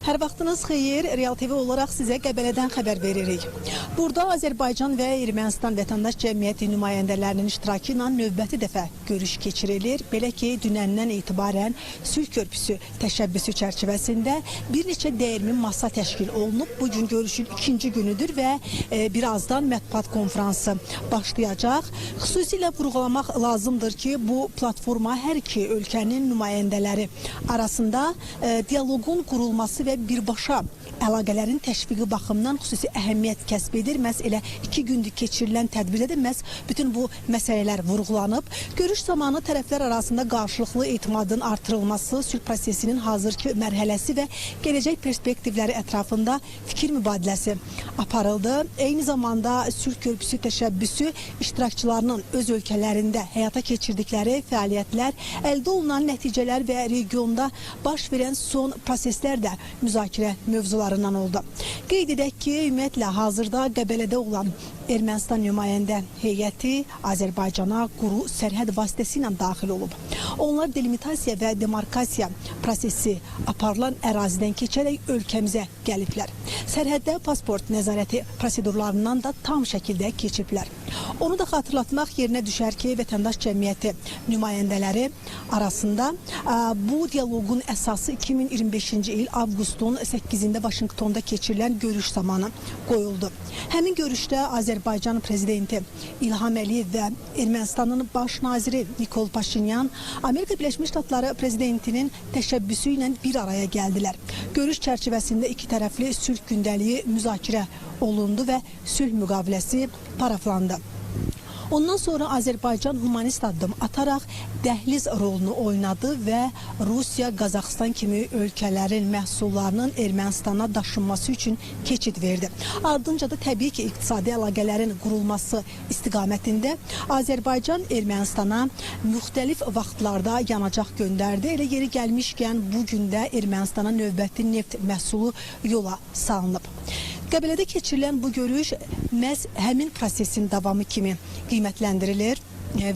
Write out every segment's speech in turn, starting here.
Hər vaxtınız xeyir. Real TV olaraq sizə Qəbələdən xəbər veririk. Burada Azərbaycan və Ermənistan vətəndaş cəmiyyəti nümayəndələrinin iştirakı ilə növbəti dəfə görüş keçirilir. Belə ki, dünəndən etibarən sülh körpüsü təşəbbüsü çərçivəsində bir neçə dəyirmi masa təşkil olunub. Bu gün görüşün ikinci günüdür və birazdan mətbuat konfransı başlayacaq. Xüsusilə vurğulamaq lazımdır ki, bu platforma hər iki ölkənin nümayəndələri arasında dialoqun qurulması və birbaşa əlaqələrin təşviqi baxımından xüsusi əhəmiyyət kəsb edir. Məhz elə 2 gündür keçirilən tədbirdə də məhz bütün bu məsələlər vurğulanıb. Görüş zamanı tərəflər arasında qarşılıqlı etimadın artırılması, sülh prosesinin hazırki mərhələsi və gələcək perspektivləri ətrafında fikir mübadiləsi aparıldı. Eyni zamanda sülh körpüsü təşəbbüsü iştirakçılarının öz ölkələrində həyata keçirdikləri fəaliyyətlər, əldə olunan nəticələr və regionda baş verən son proseslər də müzakirə mövzularından oldu. Qeyd edək ki, ümumiyyətlə hazırda Qəbələdə olan Ermənistan nümayəndə heyəti Azərbaycana quru sərhəd vasitəsilə daxil olub. Onlar delimitasiya və demarkasiya prosesi aparılan ərazidən keçərək ölkəmizə gəliblər. Sərhəddə pasport nəzarəti prosedurlarından da tam şəkildə keçiblər. Onu da xatırlatmaq yerinə düşər ki, vətəndaş cəmiyyəti nümayəndələri arasında bu dialoqun əsası 2025-ci il avqustun 8-də Vaşinqtonda keçirilən görüş zamanı qoyuldu. Həmin görüşdə Azərbaycan prezidenti İlham Əliyev və Ermənistanın baş naziri Nikol Paşinyan Amerika Birləşmiş Ştatları prezidentinin təşəbbüsü ilə bir araya gəldilər. Görüş çərçivəsində iki tərəfli sülh gündəliyi müzakirə olundu və sülh müqaviləsi paraflandı. Ondan sonra Azərbaycan humanist addım ataraq dəhliz rolunu oynadı və Rusiya, Qazaxıstan kimi ölkələrin məhsullarının Ermənistana daşınması üçün keçid verdi. Ardınca da təbii ki, iqtisadi əlaqələrin qurulması istiqamətində Azərbaycan Ermənistana müxtəlif vaxtlarda yanacaq göndərdi. Elə yeri gəlmişkən bu gün də Ermənistana növbəti neft məhsulu yola salınıb. Qəbələdə keçirilən bu görüş məhz həmin prosesin davamı kimi qiymətləndirilir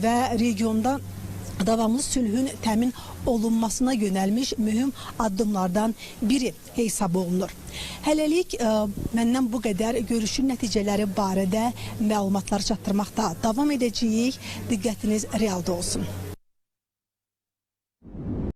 və regionda davamlı sülhün təmin olunmasına yönəlmiş mühüm addımlardan biri hesab olunur. Hələlik məndən bu qədər. Görüşün nəticələri barədə məlumatları çatdırmaqda davam edəcəyik. Diqqətiniz realda olsun.